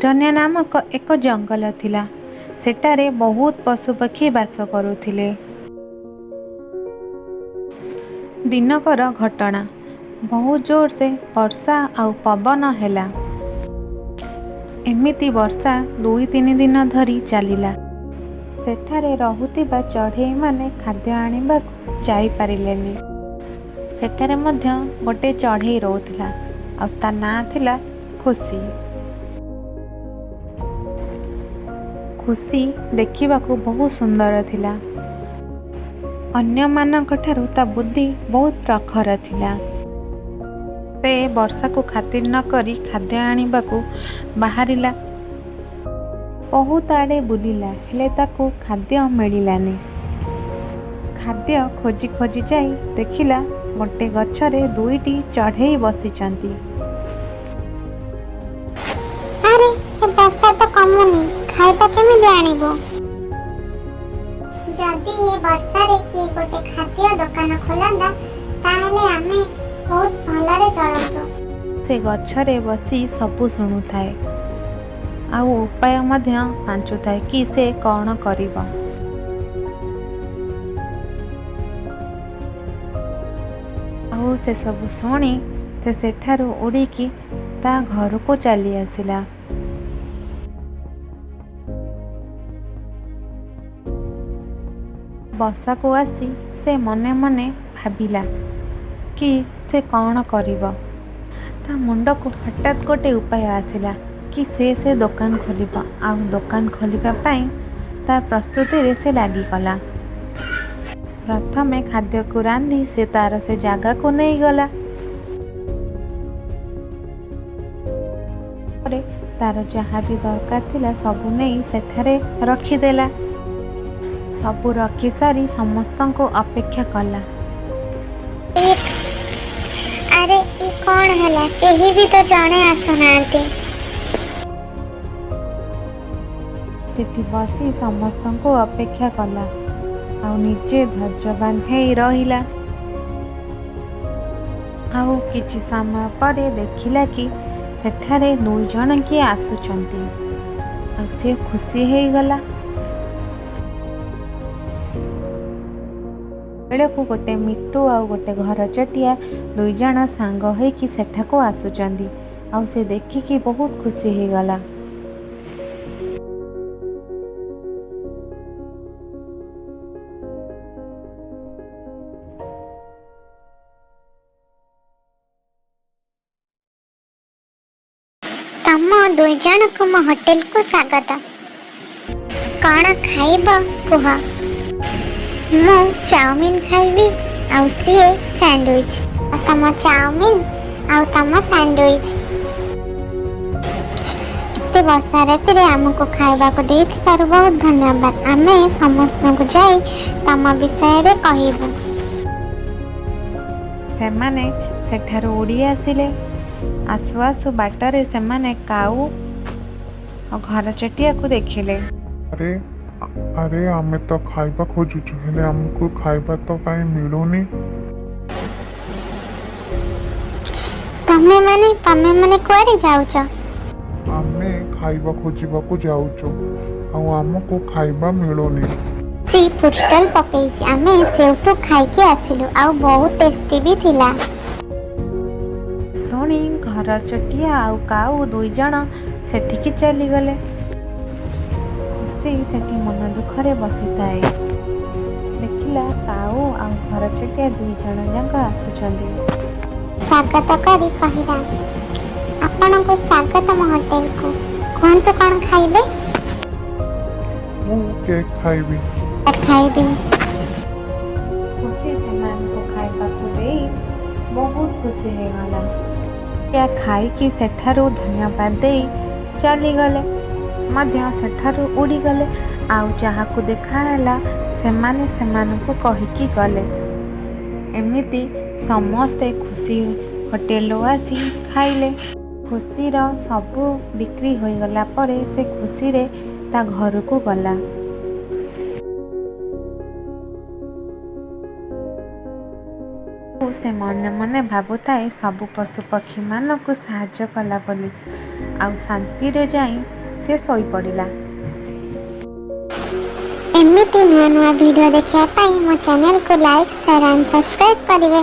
ଅରଣ୍ୟ ନାମକ ଏକ ଜଙ୍ଗଲ ଥିଲା। ସେଠାରେ ବହୁତ ପଶୁପକ୍ଷୀ ବାସ କରୁଥିଲେ। ଦିନକର ଘଟଣା, ବହୁତ ଜୋରସେ ବର୍ଷା ଆଉ ପବନ ହେଲା। ଏମିତି ବର୍ଷା 2-3 ଦିନ ଧରି ଚାଲିଲା। ସେଠାରେ ରହୁଥିବା ଚଢ଼େଇମାନେ ଖାଦ୍ୟ ଆଣିବାକୁ ଯାଇପାରିଲେନି। ସେଠାରେ ମଧ୍ୟ ଗୋଟେ ଚଢ଼େଇ ରହୁଥିଲା ଆଉ ତା ନାଁ ଥିଲା ଖୁସି। ଖୁସି ଦେଖିବାକୁ ବହୁତ ସୁନ୍ଦର ଥିଲା। ଅନ୍ୟମାନଙ୍କ ଠାରୁ ତା ବୁଦ୍ଧି ବହୁତ ପ୍ରଖର ଥିଲା। ସେ ବର୍ଷାକୁ ଖାତିର ନ କରି ଖାଦ୍ୟ ଆଣିବାକୁ ବାହାରିଲା। ବହୁତ ଆଡ଼େ ବୁଲିଲା, ହେଲେ ତାକୁ ଖାଦ୍ୟ ମିଳିଲାନି। ଖାଦ୍ୟ ଖୋଜି ଖୋଜି ଯାଇ ଦେଖିଲା ଗୋଟେ ଗଛରେ ଦୁଇଟି ଚଢ଼େଇ ବସିଛନ୍ତି। ଆରେ, ଏ ବର୍ଷା ତ କମୁନି, ଖାଇବା କେମିତି ଆଣିବୁ? ଯଦି ଏ ବର୍ଷାରେ କିଏ ଗୋଟେ ଖାଦ୍ୟ ଦୋକାନ ଖୋଲନ୍ତା, ତାହେଲେ ଆମେ ବହୁତ ଭଲରେ ଚଳନ୍ତୁ। ସେ ଗଛରେ ବସି ସବୁ ଶୁଣୁଥାଏ ଆଉ ଉପାୟ ମଧ୍ୟ ପାଞ୍ଚୁଥାଏ କି ସେ କ'ଣ କରିବ। ଆଉ ସେସବୁ ଶୁଣି ସେ ସେଠାରୁ ଉଡ଼ିକି ତା ଘରକୁ ଚାଲି ଆସିଲା। ବସାକୁ ଆସି ସେ ମନେ ମନେ ଭାବିଲା କି ସେ କ'ଣ କରିବ। ତା ମୁଣ୍ଡକୁ ହଠାତ୍ ଗୋଟେ ଉପାୟ ଆସିଲା କି ସେ ସେ ଦୋକାନ ଖୋଲିବ, ଆଉ ଦୋକାନ ଖୋଲିବା ପାଇଁ ତା ପ୍ରସ୍ତୁତିରେ ସେ ଲାଗିଗଲା। ପ୍ରଥମେ ଖାଦ୍ୟକୁ ରାନ୍ଧି ସେ ତାର ସେ ଜାଗାକୁ ନେଇଗଲା। ପରେ ତାର ଯାହା ବି ଦରକାର ଥିଲା ସବୁ ନେଇ ସେଠାରେ ରଖିଦେଲା। ସବୁ ରଖି ସାରି ସମସ୍ତଙ୍କୁ ଅପେକ୍ଷା କଲା। ଆରେ, ଏ କ'ଣ ହେଲା? କେହି ବି ତ ଜଣେ ଆସୁନାହାନ୍ତି। ସେଠି ବସି ସମସ୍ତଙ୍କୁ ଅପେକ୍ଷା କଲା ଆଉ ନିଜେ ଧୈର୍ଯ୍ୟବାନ ହେଇ ରହିଲା। ଆଉ କିଛି ସମୟ ପରେ ଦେଖିଲା କି ସେଠାରେ ଦୁଇ ଜଣ କିଏ ଆସୁଛନ୍ତି, ଆଉ ସେ ଖୁସି ହେଇଗଲା। ବେଳକୁ ଗୋଟେ ମିଟୁ ଆଉ ଗୋଟେ ଘରଚଟିଆ ଦୁଇ ଜଣ ସାଙ୍ଗ ହେଇକି ସେଠାକୁ ଆସୁଛନ୍ତି, ଆଉ ସେ ଦେଖିକି ବହୁତ ଖୁସି ହେଇଗଲା। ତମ ଦୁଇ ଜଣକୁ ମୋ ହୋଟେଲକୁ ସ୍ୱାଗତ। କ'ଣ ଖାଇବ କୁହ? ମୁଁ ଚାଉମିନ ଖାଇବି ଆଉ ସିଏ ସ୍ୟାଣ୍ଡୱିଚ୍। ତମ ଚାଉମିନ ଆଉ ତମ ସ୍ୟାଣ୍ଡୱିଚ୍। ଏତେ ବର୍ଷା ରାତିରେ ଆମକୁ ଖାଇବାକୁ ଦେଇଥିବାରୁ ବହୁତ ଧନ୍ୟବାଦ। ଆମେ ସମସ୍ତଙ୍କୁ ଯାଇ ତମ ବିଷୟରେ କହିବୁ। ସେମାନେ ସେଠାରୁ ଉଡ଼ି ଆସିଲେ। ଆସୁ ଆସୁ ବାଟରେ ସେମାନେ କାଉ ଆଉ ଘରଚଟିଆକୁ ଦେଖିଲେ। ଆରେ ଆରେ, ଆମେ ତ ଖାଇବା ଖୋଜୁଛୁ, ହେଲେ ଆମକୁ ଖାଇବା ତ କାହିଁ ମିଳୁନି। ତମେମାନେ କୁଆଡ଼େ ଯାଉଛ? ଆମେ ଖାଇବା ଖୋଜିବାକୁ ଯାଉଛୁ ଆଉ ଆମକୁ ଖାଇବା ମିଳୁନି। ସି ଫୁଡ୍ ଷ୍ଟଲ୍ ପକେଇଛି, ଆମେ ସେଇଠୁ ଖାଇକି ଆସିଲୁ ଆଉ ବହୁତ ଟେଷ୍ଟି ବି ଥିଲା। ଶୁଣି ଘରଚଟିଆ ଆଉ କାଉ ଦୁଇ ଜଣ ସେଠିକି ଚାଲିଗଲେ। ଖୁସି ସେଠି ମନ ଦୁଃଖରେ ବସିଥାଏ। ଦେଖିଲା କାଉ ଆଉ ଘରଚଟିଆ ଦୁଇ ଜଣ ଯାକ ଆସୁଛନ୍ତି। ସ୍ୱାଗତ କରି କହିଲା, ଆପଣଙ୍କୁ ସ୍ୱାଗତ ମୋ ହୋଟେଲକୁ। କୁହନ୍ତୁ, କ'ଣ ଖାଇବେ? ମୁଁ କେକ୍ ଖାଇବି। ଖାଇବି। ଖୁସି ସେମାନଙ୍କୁ ଖାଇବାକୁ ଦେଇ ବହୁତ ଖୁସି ହେଇଗଲା। ଖାଇକି ସେଠାରୁ ଧନ୍ୟବାଦ ଦେଇ ଚାଲିଗଲେ, ମଧ୍ୟ ସେଠାରୁ ଉଡ଼ିଗଲେ। ଆଉ ଯାହାକୁ ଦେଖାହେଲା ସେମାନେ ସେମାନଙ୍କୁ କହିକି ଗଲେ। ଏମିତି ସମସ୍ତେ ଖୁସି ହୋଟେଲରୁ ଆସି ଖାଇଲେ। ଖୁସିର ସବୁ ବିକ୍ରି ହୋଇଗଲା ପରେ ସେ ଖୁସିରେ ତା ଘରକୁ ଗଲା। ସେ ମନେ ମନେ ଭାବୁଥାଏ ସବୁ ପଶୁପକ୍ଷୀମାନଙ୍କୁ ସାହାଯ୍ୟ କଲା ବୋଲି। ଆଉ ଶାନ୍ତିରେ ଯାଇ ସେ ଶୋଇପଡ଼ିଲା। ଏମିତି ନୂଆ ନୂଆ ଭିଡ଼ିଓ ଦେଖିବା ପାଇଁ ମୋ ଚ୍ୟାନେଲକୁ ଲାଇକ୍, ସେୟାର ଆଣ୍ଡ ସବସ୍କ୍ରାଇବ୍ କରିବେ।